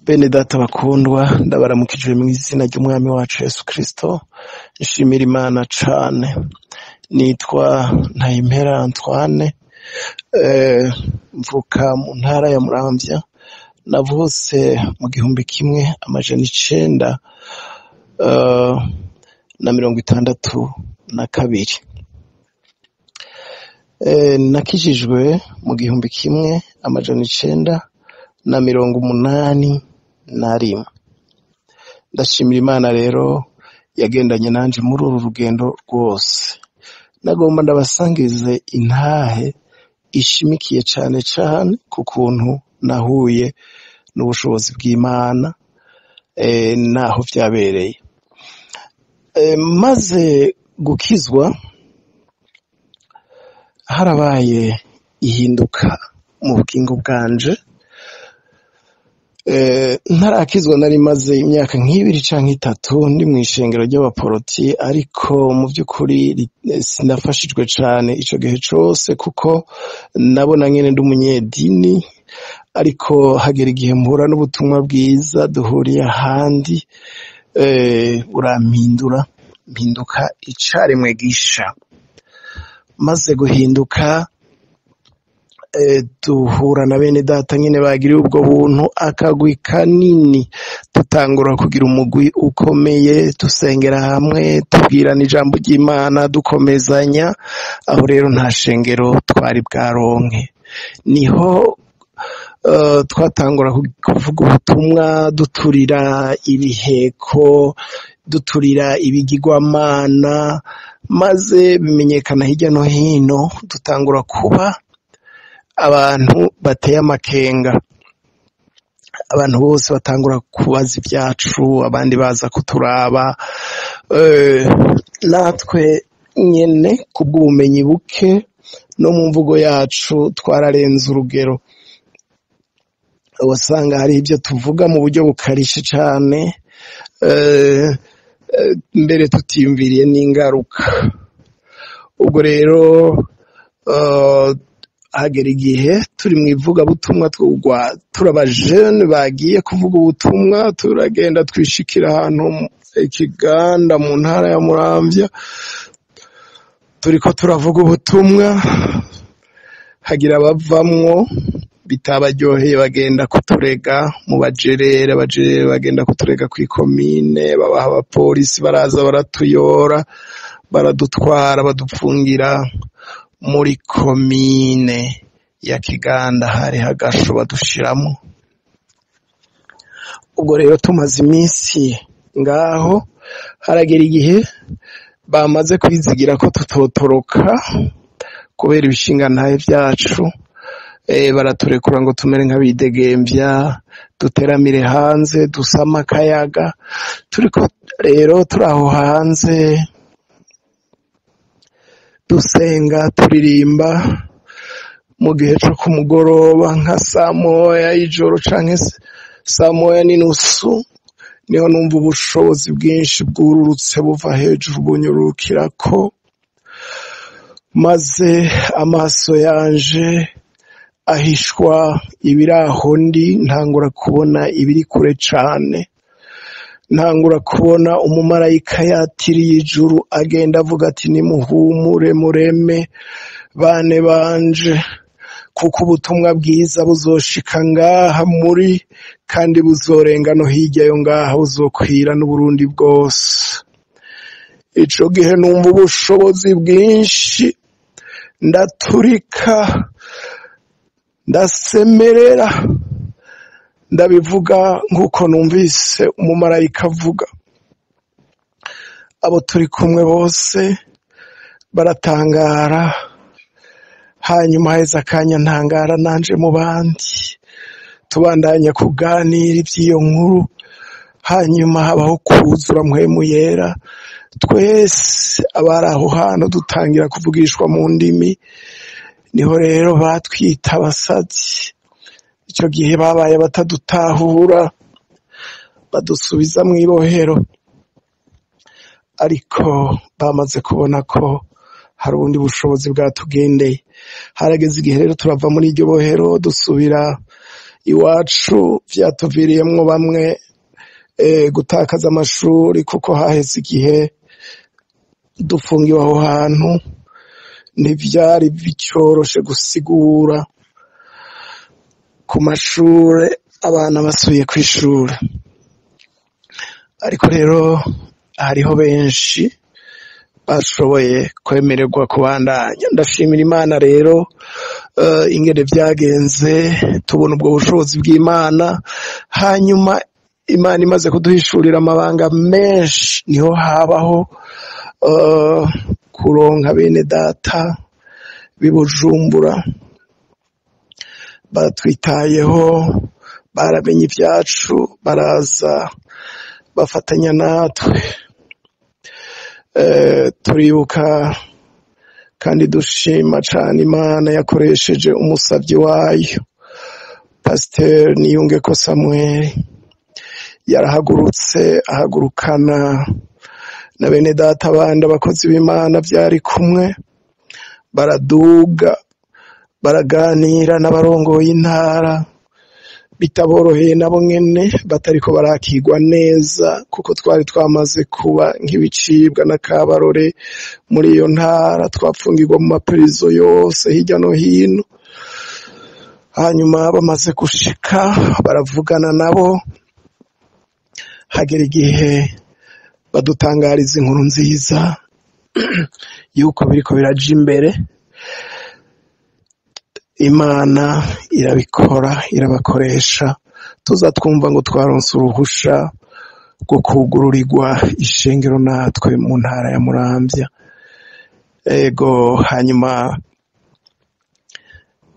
Bene data bakundwa, ndabaramukije mu izina ry'Umwami wacu Yesu Kristo. Nshimira Imana cane. Nitwa Ntayimpera Antoine, mvuka mu ntara ya Muramvya. Navutse mu 1962. Nakijijwe mu 1981. Ndashimira Imana rero yagendanye nanje muri uru rugendo rwose. Nagomba ndabasangize intahe ishimikiye cane cane ku kuntu nahuye n'ubushobozi bw'Imana, naho vyabereye. Maze gukizwa, harabaye ihinduka mu bugingo bwanje. Ntarakizwa nari maze imyaka nk'ibiri canke itatu ndi mw'ishengero ry'abaporoti, ariko mu vy'ukuri sinafashijwe cane ico gihe cose, kuko nabona nyene ndi umunyedini. Ariko hagera igihe mpura n'ubutumwa bwiza duhuriye ahandi, burampindura, mpinduka icaremwe gisha. Maze guhinduka, duhura na bene data nyene bagiriye ubwo buntu, akagwi kanini, dutangura kugira umugwi ukomeye, dusengera hamwe, tubwirana ijambo ry'Imana, dukomezanya. Aho rero nta shengero twari bwaronke, niho twatangura kuvuga ubutumwa, duturira ibiheko, duturira ibigirwamana, maze bimenyekana hirya no hino, dutangura kuba abantu bateye amakenga. Abantu bose batangura kubaza ibyacu, abandi baza kuturaba. Natwe nyene kubw'ubumenyi buke no mu mvugo yacu twararenze urugero, wasanga hari ibyo tuvuga mu buryo bukarishe cane, mbere tutiyumviriye n'ingaruka. Ubwo rero hagera igihe turi mu ivugabutumwa, turi abajene bagiye kuvuga ubutumwa, turagenda twishikira ahantu Ikiganda mu ntara ya Muramvya, turiko turavuga ubutumwa, hagira abavamwo bitabaryoheye bagenda kuturega mu bajerere, abajerere bagenda kuturega kw'ikomine, babaha abapolisi, baraza baratuyora, baradutwara, badupfungira muri komine ya Kiganda, hari hagasho badushiramo. Ubwo rero tumaze iminsi ngaho, haragera igihe bamaze kwizigira ko tutotoroka kubera ibishingantahe vyacu, baraturekura ngo tumere nk'abidegemvya, duteramire hanze, dusame akayaga. Turiko rero turi aho hanze dusenga, turirimba, mu gihe co ku mugoroba nka saa moya y'ijoro canke saa moya n'inusu, niho numva ubushobozi bwinshi bwururutse buva hejuru bunyurukirako, maze amaso yanje ahishwa ibiri aho ndi, ntangura kubona ibiri kure cane. Ntangura kubona umumarayika yatiriye ijuru, agenda avuga ati: "Nimuhumure, mureme bane banje, kuko ubutumwa bwiza buzoshika ngaha muri, kandi buzorenga no hirya yo ngaha, buzokwira n'Uburundi bwose." Ico gihe numva ubushobozi bwinshi, ndaturika, ndasemerera, ndabivuga nk'uko numvise umumarayika avuga. Abo turi kumwe bose baratangara, hanyuma haheze akanya ntangara nanje mu bandi, tubandanya kuganira ivy'iyo nkuru. Hanyuma habaho kuzura Mpwemu Yera, twese abari aho hantu dutangira kuvugishwa mu ndimi. Niho rero batwita abasazi. Ico gihe babaye batadutahura, badusubiza mw'ibohero, ariko bamaze kubona ko hari ubundi bushobozi bwatugendeye. Harageze igihe rero turava muri iryo bohero, dusubira Iwacu vyatuviriyemwo bamwe gutakaza amashuri, kuko haheze igihe dufungiwe aho hantu, ntivyari bicoroshe gusigura ku mashure abana basubiye kw'ishure. Ariko rero hariho benshi bashoboye kwemererwa kubandanya. Ndashimira Imana rero ingene vyagenze, tubona ubwo bushobozi bw'Imana. Hanyuma Imana imaze kuduhishurira amabanga menshi, niho habaho kuronka bene data b'i Bujumbura batwitayeho, baramenye ivyacu, baraza bafatanya natwe. Turibuka kandi dushima cane Imana yakoresheje umusavyi wayo Pasiteri Niyungeko Samuel. Yarahagurutse ahagurukana na bene data bandi abakozi b'Imana vyari kumwe, baraduga baraganira n'abarongoye intara, bitaboroheye nabo nyene, batariko barakirwa neza, kuko twari twamaze kuba nk'ibicibwa n'akabarore muri iyo ntara, twapfungirwa mu maperizo yose hirya no hino. Hanyuma bamaze gushika baravugana nabo, hagera igihe badutangariza inkuru nziza yuko biriko biraja imbere. Imana irabikora, irabakoresha, tuza twumva ngo twaronse uruhusha rwo kugururirwa ishengero natwe mu ntara ya Muramvya. Ego, hanyuma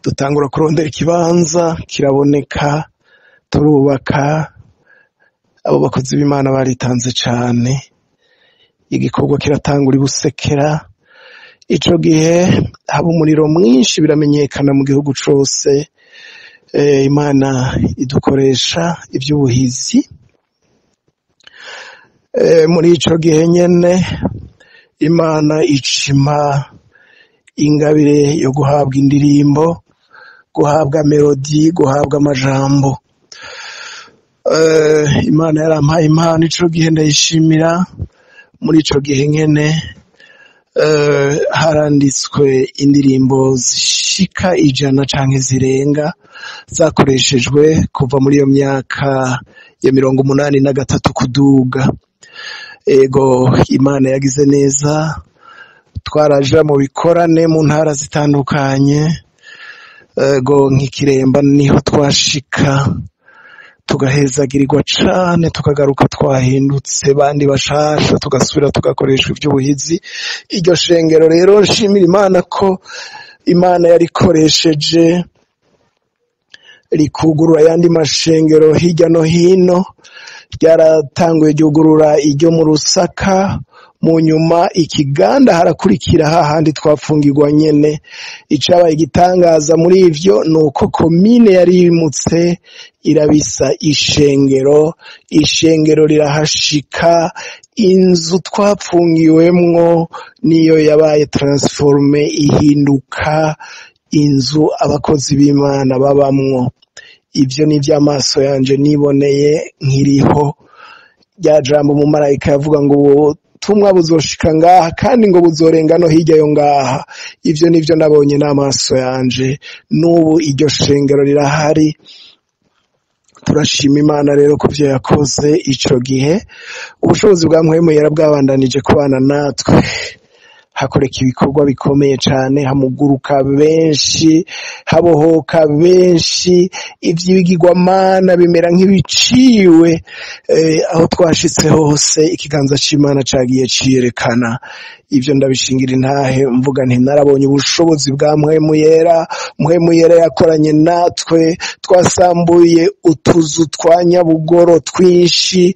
dutangura kurondera ikibanza, kiraboneka, turubaka. Abo bakozi b'Imana baritanze cane, igikorwa kiratangura ibusekera. Ico gihe haba umuriro mwinshi, biramenyekana mu gihugu cose. Imana idukoresha ivy'ubuhizi. Muri ico gihe nyene Imana icima ingabire yo guhabwa indirimbo, guhabwa melodi, guhabwa amajambo. Imana yarampaye impano ico gihe, ndayishimira. Muri ico gihe nyene haranditswe indirimbo zishika 100 canke zirenga, zakoreshejwe kuva muri iyo myaka ya 83 kuduga. Ego, Imana yagize neza, twaraja mu bikorane mu ntara zitandukanye. Ego, nk'Ikiremba niho twashika, tugahezagirirwa cane, tukagaruka twahindutse bandi bashasha, tugasubira tugakoresha ivy'ubuhizi. Iryo shengero rero nshimira Imana ko Imana yarikoresheje rikugurura ayandi mashengero hirya no hino. Ryaratanguye ryugurura iryo mu Rusaka, mu nyuma Ikiganda harakurikira hahandi twapfungirwa nyene. Icabaye igitangaza muri ivyo ni uko komine yari yimutse irabisa ishengero, ishengero rirahashika. Inzu twapfungiwemwo niyo yabaye transforme, ihinduka inzu abakozi b'Imana babamwo. Ivyo ni ivy'amaso yanje niboneye nkiriho. Rya jambo umumarayika yavuga ngo ubutumwa buzoshika ngaha kandi ngo buzorenga no hirya yo ngaha, ivyo nivyo nabonye n'amaso yanje. N'ubu iryo shengero rirahari. Turashima Imana rero ku vyo yakoze ico gihe. Ubushobozi bwa Mpwemu Yera bwabandanije kubana natwe, hakoreka ibikorwa bikomeye cane, hamuguruka benshi, habohoka benshi, ivy'ibigirwamana bimera nk'ibiciwe. Aho twashitse hose ikiganza c'Imana cagiye ciyerekana. Ivyo ndabishingira intahe mvuga nti narabonye ubushobozi bwa Mpwemu Yera. Mpwemu Yera yakoranye natwe, twasambuye utuzu twa Nyabugoro twinshi,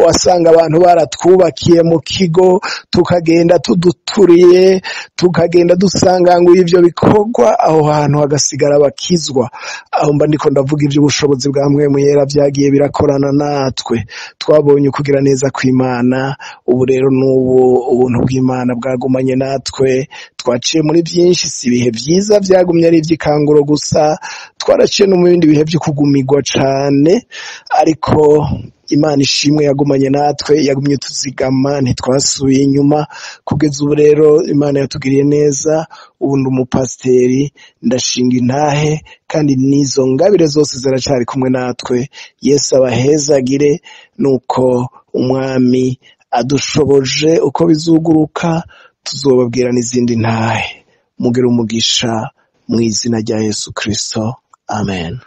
wasanga abantu baratwubakiye mu kigo, tukagenda tuduturiye, tukagenda dusanganguye ivyo bikorwa, aho hantu hagasigara abakizwa. Aho mba ndiko ndavuga ivy'ubushobozi bwa Mpwemu Yera vyagiye birakorana natwe, twabonye ukugira neza kw'Imana. Ubu rero n'ubu ubuntu bw'Imana bwagumanye natwe. Twaciye muri byinshi, si ibihe byiza byagumye ari iby'ikanguro gusa, twaraciye no mu bindi bihe byo kugumirwa cane, ariko Imana ishimwe yagumanye natwe, yagumye tuzigama, ntitwasubiye inyuma. Kugeza ubu rero Imana yatugiriye neza, ubu ndi umupasiteri, ndashinga intahe, kandi n'izo ngabire zose ziracari kumwe natwe. Yesu abahezagire, nuko umwami adushoboje uko bizuguruka tuzobabwira n'izindi ntahe. Mugire umugisha mu izina rya Yesu Kristo, amen.